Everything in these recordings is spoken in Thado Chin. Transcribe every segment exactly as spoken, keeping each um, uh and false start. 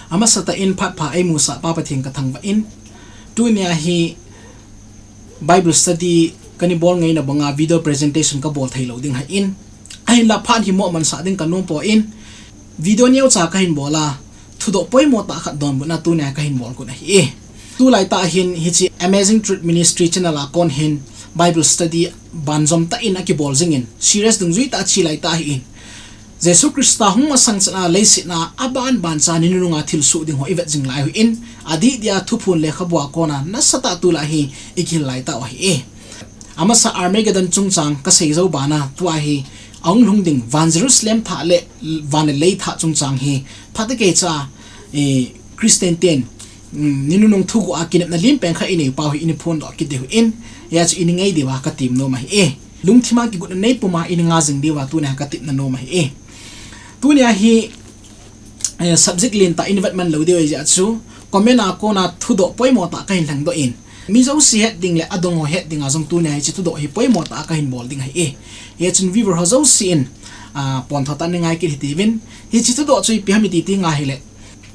Amasa tah in phat pha eimusah Pa Pathen kathangvah in, tunia hi Bible study kana bol ngaina banga video presentation kabol thei lou ding ahin, ahinla phat hi mo mansah ding kanom poi, video neocha kahin bol a, thudoh poimo tah khat donbutna tunia kahin bol got ahi. Tulai tah hin hiche Amazing Truth Ministry channel a kon hin Bible study banjom tah in akibol jingin, series dungjui tah a che lai tah ahin, Jesu Christa hung masang chan a leiset a aban ban cha ni nunung a thilsoh ding ho ivet jing lai u ahin, adih dia Thuphon lekhabu a kona nasatah tulai hi ikihil lai tah u ahi. Amasa Armageddon chungchang kasei jou bana tua hi ahung lhung ding van Jerusalem thah le van le lei thah chungchang hi phatecha, eh, Christian ten, um, ni nunung thuguh a kinepna lim pen khat inei pau hi ina phondoh kit diu ahin, hia chu ina ngai diuva katem nom ahi. Lungthim a kigotna nei puma ina ngah jing diuva tunia katemna nom ahi. Tunia hi, eh, subject lentah ina vet man lou diu ahi jeh chun, comment a kona thudoh poimo tah kahin lhengdoh in, mi jouse het ding le adong ho het dinga jong tunia hiche thudoh hi poimo tah kahin bol ding ahi. Hichun viewer ho jouse in, ah, pontho tah in ngai kit hite uvin. Hiche thudoh chu ipi ham iti ti ngai hile,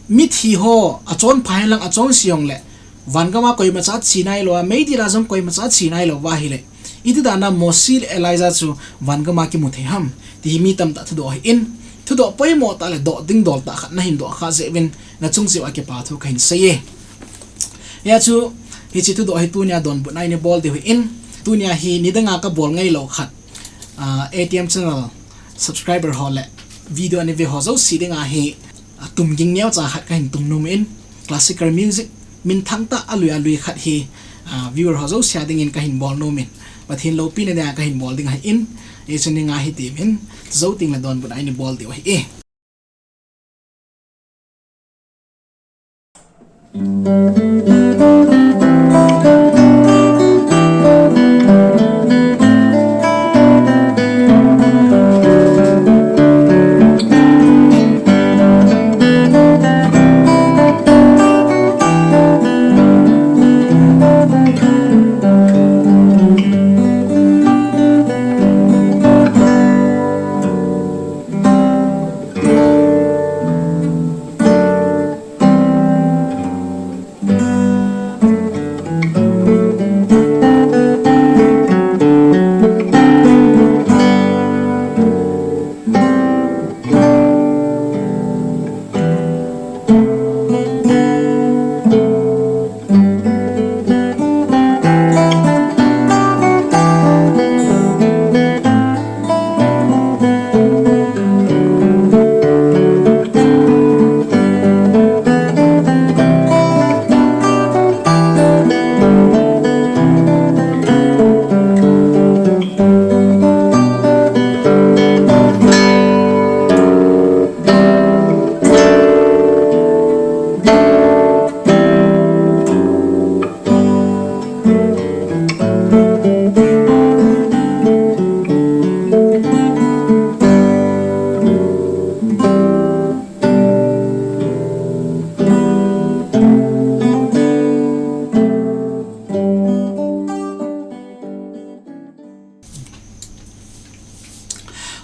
mithi ho achonpha henlang achonse hung le, van gam a koimacha che nailou a, meidil a jong koimacha che nailou va ahile, iti dan a Mose le Elijah chu van gam a kimu thei ham, ti hi mi tamtah thudoh ahin, thudoh poimo tah le doh ding dol tah khat nahin doh khah jeh uvin nachung cheh uva kipa thu kahin sei e. Hia chu, hiche thudoh hi tunia donbutna ina bol diu ahin, tunia hi nidang a kabol ngailou khat, ah, A T M channel subscriber ho le video ana ve ho jouse dinga hi, ah, tumging neocha khat kahin tum nom in, classical music minthang tah alui alui khat hi, ah, viewer ho jouse a dingin kahin bol nom in, Pathen loupina dinga kahin bol ding ahin, hichun ina ngai hite uvin, jou tengle donbutna ina bol diu ahi.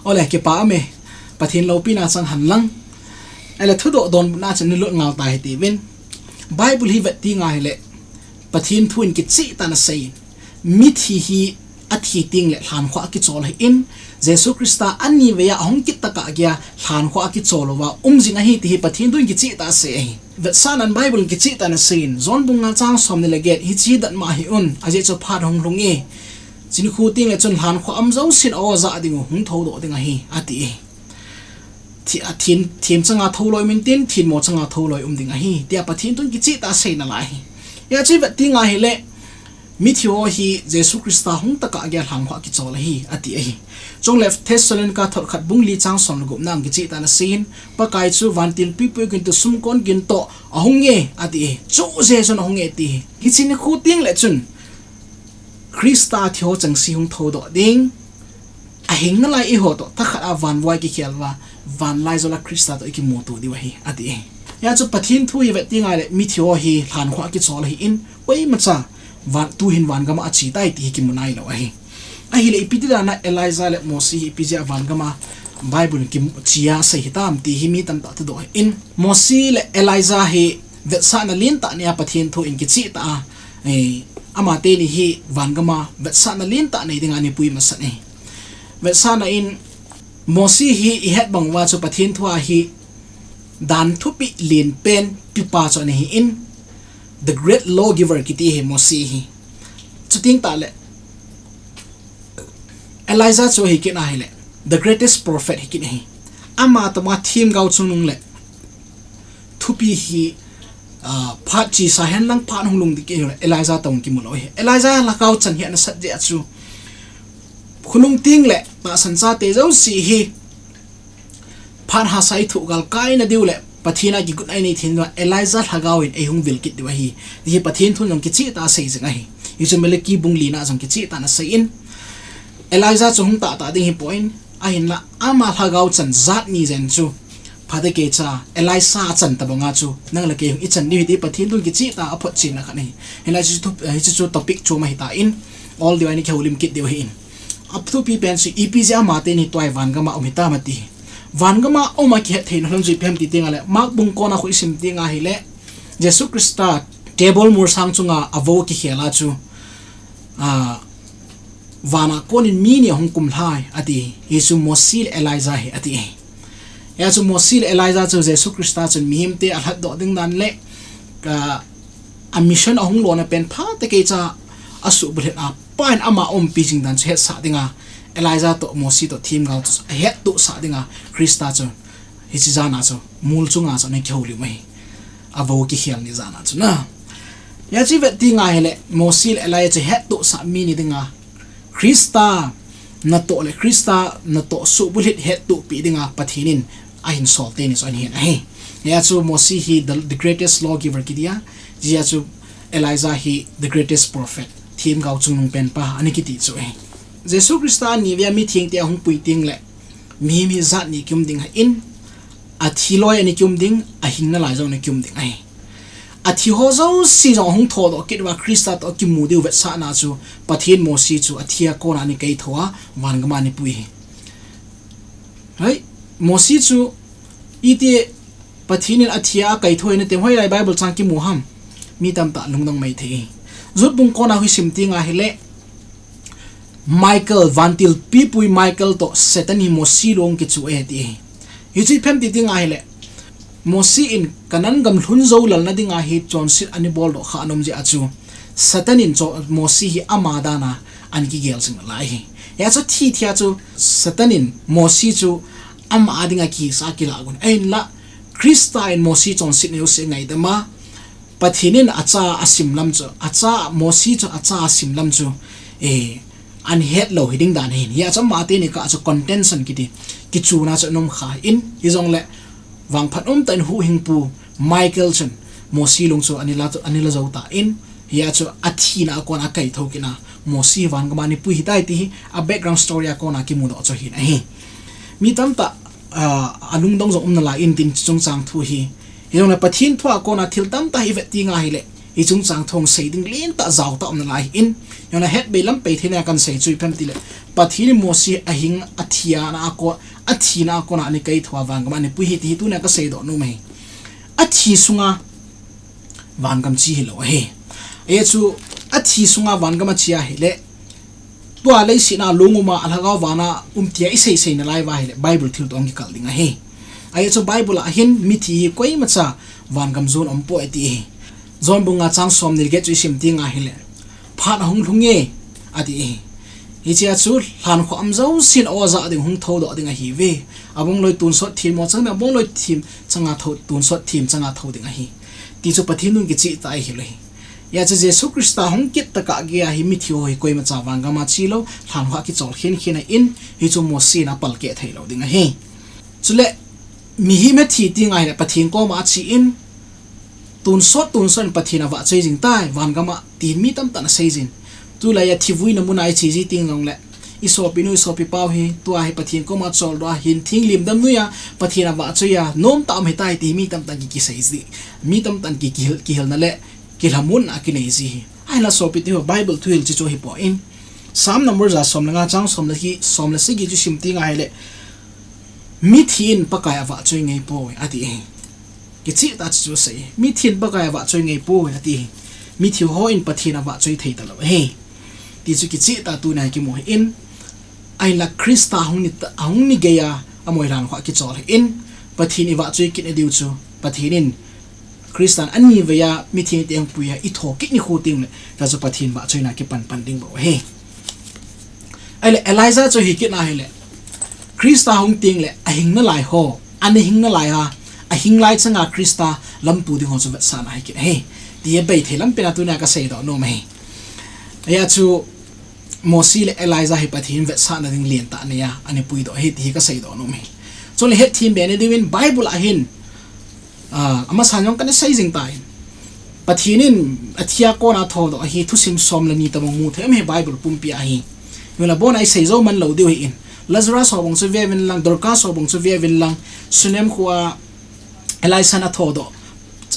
Ole, kipa um e, Pathen loupina chang hen lang. Ele thudoh donbutna chun ilut ngal ta hite uvin. Bible hi vet teng ahile, Pathen thu in kicheh tah in asei in, mithi hi athi tengle lhankhuh a kichol ahin, Jesu Christa anivei a ahung kit tah a geiya lhankhuh a kichol uva um jing ahi ti hi Pathen thu in kicheh tah a asei ahi. Vetsahnan Bible in kicheh tah in asei in, John bung nga chang somni le get, hiche dan ma hi un, ajeh chu phat hung lhung e, hiche nikho tengle chun lhankhuh a um jousen a-o jah ding u, hung thoudoh ding ahi, ati e. Thi-, a thin, thim changa thouloi um intin, thinmo changa thouloi um ding ahi, tia Pathen thu in kicheh tah a asei nalai ahi. Hia chu ivet teng ahile, mithi ho hi Jesu Christa hung tah a geiya lhankhuh a kichol ahi, ati ahi. Chule Thessalonica thot khat bung li chang som le gupna a kicheh tah in asei in, Pakai chu vantil pipu ginto sumkon ginto ahung e, ati e. Chu Jesu ahung e ti hi. Hiche nikho tengle chun Christa thi ho chengse hung thoudoh ding. Ahing nalai eiho toh thakhat a vanvoi kikhel uva, vanlaijol a Christa toh ikimuto diu ahi, ati e. Hia chu Pathen thu hi vet teng ahile mithi ho hi lhankhuh a kichol ahin, koimacha van, tuhin van gam a ache tai ti hi kimu nailou ahi. Ahile ipi ti dan a Elijah le Mose hi ipi jeh a van gam a Bible in kichia asei hitam ti hi mi tamtah thudoh ahin. Mosi le Elijah hi vetsahna lentah nei a Pathen thu in kicheh tah a, eh, amateni hi vangam a vetsahna lentah nei dinga anipui masat ahi. Vetsahna in Mosi hi ihet bang uva chu Pathen thu a hi dan thupeh lenpen pepa chu ana hin, the great lawgiver kiti ahi Mosi hi. Chuteng tahle Elijah chu hi kit ahile, the greatest prophet hi kit ahi. Ama toma themgao chungnung le thupeh hi, ah, phat chesa henlang phat hung lhung ding kit ahile, Elijah toh kimu lou ahi. Elijah lhagao chan hi ana sat jeh a chu, khonung teng le tahsan chate jouse hi phat hahsa a thoh galkai na diu le Pathen a kigot a inei thei diu a Elijah lhagao in eihung vil kit diu ahi, ti hi Pathen thun jong kicheh tah a asei jing ahi. Hichu Malachi bung li na jong kicheh tah a ana sei in, Elijah chu hung tah tah ding hipon, ahinla ama lhagao chan jat ni jen chu phatecha Elisha achan tobang a chu nang le kei hung ichan diu ahi ti Pathen thun kicheh tah a aphotchen na khat ahi. Hinla hichu, hichu chu topic chom ahi tan, ol diu a ana kihoulim kit diu ahin. Athupi pen chu ipi jeh a amateni tua hi vangam a um hitam ati. Vangam a um a kihet theina lhon chu ipi ham ti teng le, Mark bung kona khu isim teng ahile, Jesu Christa table mol sang chunga avou kikhel a chu, ah, van a konin mi ni ahung kumlhai ati. Hichu Mosi le Elijah ahi ati. Hichu Mosi le Elijah chu Jesu Christa chun mihemte alhatdoh ding dan le, ka, a mission ahung lona pen phatecha asubulhit a, Pa'n ama umpi jing dan chu hetsah dinga, Elijah toh Mosi toh themgao chu ahettohsah dinga, Christa chu hiche jan a chu mol chunga chu ana kihoulim ahi. Avou kikhel ni jan a chu na. Hichu ivet teng ahile, Mosi le Elijah chu hettohsah mi ni dinga, Christa natoh le Christa natoh subulhit hettohpi dinga Pathen in ahin sol teni chu ana hin ahi. Hichu Mosi hi the, the greatest lawgiver kiti a, hichu Elijah hi the greatest prophet, themgao chungnung pen pa, ana kiti chu ahi. Jesu Christa a ni vei a mithengte ahung pui teng le, mihem hi jat ni kium ding ahin, athi loi ana kium ding, ahing nalai jong ana kium ding ahi. Athi ho jouse jong ahung thoudoh kit uva Christa toh akimu diu vetsahna chu Pathen Mosi chu athi a kona ana kaithou a vangam a ana pui ahi. Hei, Mosi chu iti Pathen in athi a akaithou ahi nati, hoilai Bible chang kimu ham? Mi tamtah lungdong maithei. Jude bung kona khu isim teng ahile, Michael, vantil pipui Michael toh Satan hi Mosi long kichu e ti ahi. Hichu ipi ham ti teng ahile, Mosi in Canaan gam lhun jou lal na dinga hi chonset ana boldoh kha anom jeh a chu, Satan in chu Mosi hi ama dan a ana kigel jing nalai ahi. Hichu thi thei a chu Satan in Mosi chu ama dinga kisa kilah gon. Ahinla, Christa in Mosi chonsetna jouse angaidam a, Pathen in acha asim lam chu, acha, Mosi chu acha asim lam chu, eh, ana het lou hiding dan ahin. Hichu amateni kah chu contention kiti, kichuna chu ana um kha in, hijongle vangphat umtah in huhhingpu Michael chun Mosi long chu ana la, ana la jou tan, hichu athina a kona akaithou kit a, Mosi vangam a ana pui ahitai ti hi a background story a kona kimudoh chu ahin ahi. Mi tamtah, ah, alungdong jong um nalai in tin chungchang thu hi. Hijongle Pathen thu a kona thil tamtah hi ivet teng ahile, hiche chungchang thu hung sei ding lentah jaotah um nalai ahin. Hijongle hetbeilam pei theina a kahin sei chu ipi ham tile, Pathen in Mosi ahing, athina a ko, athina a kona ana kaithou a vangam a ana pui ahi ti hi tuna kasei doh nom ahi. Athi sunga vangam che hilou ahi. Hichu athi sunga vangam a che ahile, tua leiset a long um a, alhagao van a um tia isei sei nalai uva ahile, Bible thil toh hung kikal ding ahi. Hichu Bible a hin mithi hi koimacha vangam jon umpoi ati ahi. John bung nga chang som ni le get chu isim teng ahile, phat ahung lhung e, ati ahi. Hichea chu lhankhuh um jousen aw jah ding hung thoudoh ding ahiuve. Abongloi tonsot themmo chang ding, abongloi them changa thou, tonsot them changa thou ding ahi. Ti chu Pathen thun kicheh tah ahi lou ahi. Hichu Jesu Christa hung kit tah a geiya hi mithi ho hi koimacha vangam a chelou, lhankhuh a kichol khenkhen ahin, hichu Mosi in apalkeh theilou ding ahi. Chule, mihem athi teng ahile Pathen koma achen, tonsot, tonsot in Pathen avahchoi jing tai, vangam a tin mi tamtah in asei jin. Tulai a thivuina mun a iche ji teng jongle, isopinu, isopipau hi, tua hi Pathen koma choldo a, hinthing lim dam noiya, Pathen avahchoi a, nomtah a um ahitai ti mi tamtah in ki, kisei ji, mi tamtah in ki, kihil, kihilna le kilhamonna kinei ji ahi. Ahinla sopite ho, Bible thuhil chu chu ahipoi. Psalm number ja som le nga chang som le ki, som le sagi chu sim teng ahile, Mithi in Pakai avahchoi ngai poi, ati e. Kicheh tah chu asei. Mithi in Pakai avahchoi ngai poi, ati e. Mithi ho in Pathen avahchoi thei talou ahi. Ti chu kicheh tah tunia kimu ahin. Ahinla Christa ahung ni ta, ahung ni geiya amoilhan kho a kichol ahin. Pathen ivahchoi kit nadiu chu Pathen in Christa in ani veiya mithi in iti ahung puiya itho kit nikho tengle, ta chu Pathen vahchoina kipan pan ding bou ahi. Ahile Elijah chu hi kit na ahile, Christa hung tengle ahing nalai ho, ana hing nalai a, ahing lai changa Christa lamto ding ho chu vetsahna hi kit ahi. Ti hi bei thei lampen a tunia kasei doh nom ahi. Hia chu Mosi le Elijah hi Pathen vetsahna ding lentah neiya ana puidoh ahi ti hi kasei doh nom ahi. Chule hetthem be nadiuvin Bible a hin, ah, amasan jong kana sei jing tan. Pathen in athi a kona thodoh ahi thusim som le ni tabang mu thei um ahi Bible pumpi a hi. Hile abona isei jou man lou diu ahin. Lazarus ho bang chu ve uvin lang, Dorcas ho bang chu ve uvin lang, Shunem khoa Elisha in athodoh,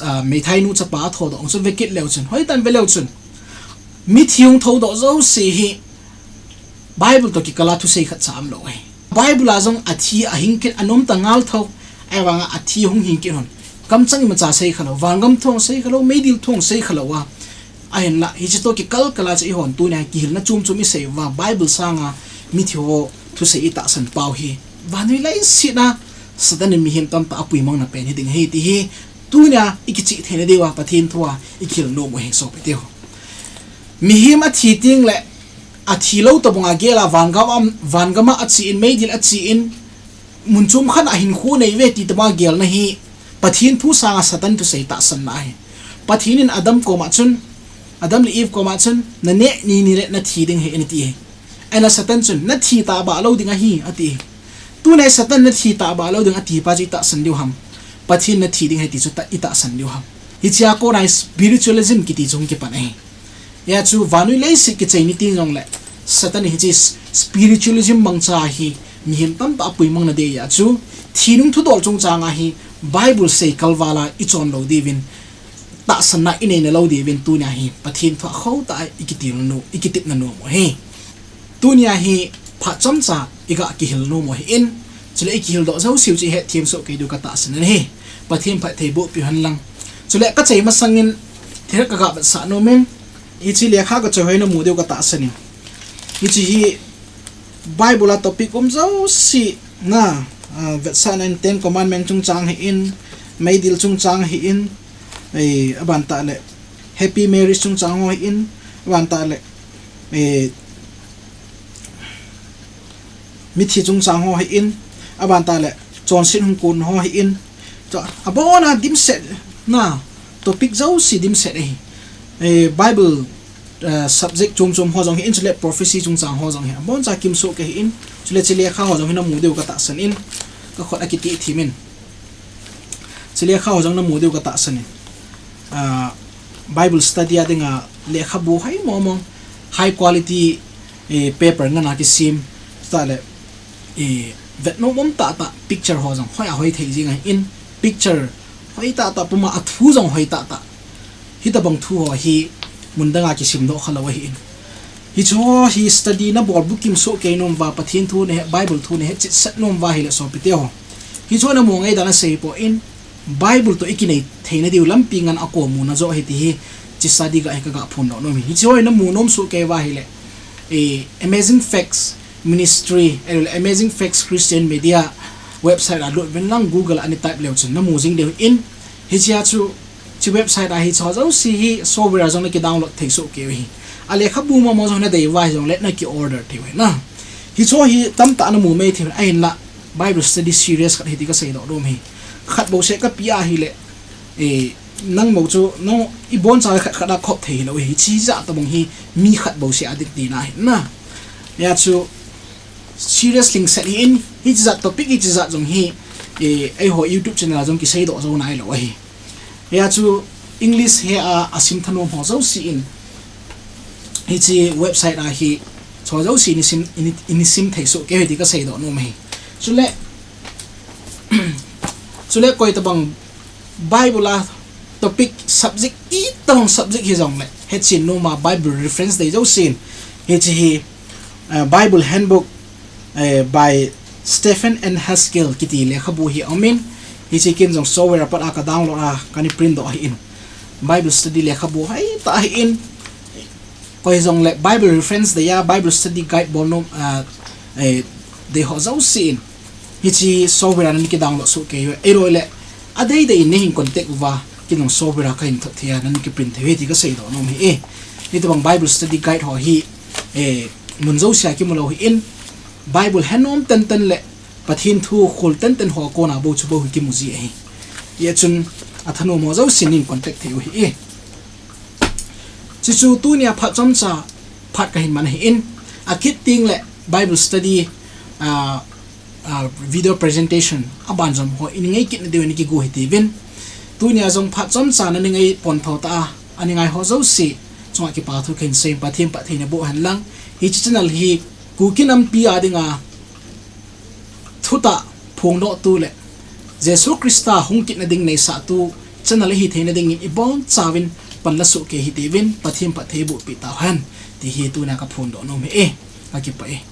ah, meithainu chapa athodoh chu ve kit leu chun, hoitah in ve leu chun, mithi hung thodoh jouse hi Bible toh kikal a thusei khatcha umlou ahi. Bible a jong athi ahing kit, anom tah ngal tho. Ahivanga athi hung hing kit hon, kamchang imacha sei khalou, vangam thu sei khalou, meidil thu sei khalou a. Ahinla hiche toh kikal kal a chu eihon tunia kihilna chom chom isei uva, Bible sanga mithi ho thusei itahsan pau hi vannoi leiset a Satan in mihem tamtah apuimang na pen hiding ahi ti hi tunia ikicheh theina diuva Pathen thu a ikihil nom u ahi sopite ho. Mihem athi tengle athi lou tobang a gel a vangam a, vangam a ache in, meidil a ache in, mun chom khat a hinkho nei uve ti tobang a gelna hi Pathen thu sanga Satan thusei tahsanna ahi. Pathen in Adam koma chun, Adam le Eve koma chun, naneh ni ni le nathi ding ahi ati ahi. Ahinla Satan chun, nathi tabah lou ding ahi, ati ahi. Tunia Satan nathi tabah lou ding ati pa chu itahsan diu ham? Pathen nathi ding ahi ti chu ta, itahsan diu ham? Hichea kona spiritualism kiti chu hung kipan ahi. Hia chu vannoi leiset kichai ni tin jongle, Satan in hiche spiritualism mangcha hi mihem tamtah apuimang na dia chu, thi nung thudol chungchang a hi Bible sei kalval a ichon lou diuvin, tahsanna inei na lou diuvin tunia hi Pathen thu a khotah a ikitil nu, ikitep na nom u ahi. Tunia hi phat chomcha iga kihil nom u ahin, chule ikihil doh jouseu chu ihet them soh kei diu katahsan ahi. Pathen phatthei boh peh hen lang. Chule kachai masangin thil kaga vetsah nom in, hiche lekha kachoi ho namu diu katahsan in. Hiche hi Bible a topic um jouse na, ah, vetsahna in Ten Commandment chungchang ahin, meidil chungchang ahin, eh, aban tah le happy marriage chungchang ho ahin, aban tah le, eh, mithi chungchang ho ahin, aban tah le chonset hung kon ho ahin. Chua, abon a dimset na topic jouse dimset ahi. Eh, Bible, eh, subject chom chom ho jong ahin, chule prophecy chungchang ho jong ahin. Abon cha kimsoh kei ahin, chule hiche lekha ho jong hi namu diu katahsan in, kakhut a kiti thim in. Hiche lekha ho jong namu diu katahsan in. Ah, Bible study a dinga lekhabu hoi mong mong, high quality, eh, paper ngen a kisem, tah le, eh, vet nom um tah tah, picture ho jong hoi a hoi thei jing ahin, picture hoi tah tah puma athu jong hoi tah tah. Hitobang thu ho hi mun dang a kisim doh khalou ahin. Hiche ho hi study nabol bukim soh kei nom uva, Pathen thu nahet, Bible thu nahet cheh set nom uva ahile sopite ho, hiche ho namu ngei dan a sei poi, Bible toh ikinei theina diu lampi ngen a kom muna joh ahi ti hi, hiche study ga hi kaga phondoh nom e. Hiche ho namu nom soh kei uva ahile, eh, Amazing Facts Ministry, eh, Amazing Facts Christian Media website a lut uvin lang, Google a natype leu chun namu jing diu ahin, hichea chu, hiche website a hiche ho jouse hi software a jong nakidownload thei soh kei u ahi. A lekhabu mong mong jong nadei uva hijongle nakiorder thei u ahi na. Hiche ho hi tamtah namu mai thei u ahin, ahinla Bible study series khat ahi ti kasei doh nom e. Khat bouseh kapeh ahile, eh, nang bou chu, nang ibon cha khat khat a khop thei hilou ahi. Hiche jat tobang hi mi khat bouseh a ding tina ahi na. Hia chu series lhingset ahin, hiche jat topic, hiche jat jong hi, eh, eiho YouTube channel a jong kisei doh jou nailou ahi. Hia chu English he a, asim thanom ho jouse in hiche website a hi, hiche ho jouse in isim, in, in isim thei soh kei u ahi ti kasei doh nom e. Chule, chule koi tobang Bible a topic, subject, itobang subject hijongle, hetchen nom a Bible reference dei jousen, hiche hi, eh, Bible Handbook, eh, by Stephen N. Haskell kiti lekhabu hi aumin, hiche ken jong software a pat a ka download a kana print doh ahin. Bible study lekhabu hoitah ahin. Koi jongle Bible reference dei a, Bible study guide bol nom, ah, eh, dei ho jouse in hiche software a nana ki download soh kei u. Ahilouleh adei dei in neihin contact uva, ken jong software a kahin thot thei a, nana ki print thei u ahi ti kasei doh nom ahi e. Hitobang Bible study guide ho hi, eh, mun jouse a kimu lou ahin, Bible he nom tenten le Pathen thu khol tenten ho a kona bou chu bou hi kimu ji ahi. Hijeh chun athanom ho jousen neihin contact thei u ahi e. Chuchu tunia phat chomcha phat kahin man ahin, akit tengle Bible study, ah, ah, video presentation aban jom ho in ngai kit nadiu in kigo hitiuvin. Tunia jong phat chomcha nana ngai pon tho tah a, ana ngai ho jouse chunga kipa thu kahin sei in, Pathen phatthei naboh hen lang. Hiche channel hi Kuki nampi a dinga thutah phongdohtu le Jesu Christa hung kitna ding neisahtu channel ahi theina dingin ibonchauvin pan la soh kei hitiuvin, Pathen phatthei eiboh peh tauhen, ti hi tunia kaphondoh nom ahi e. Kakipah e.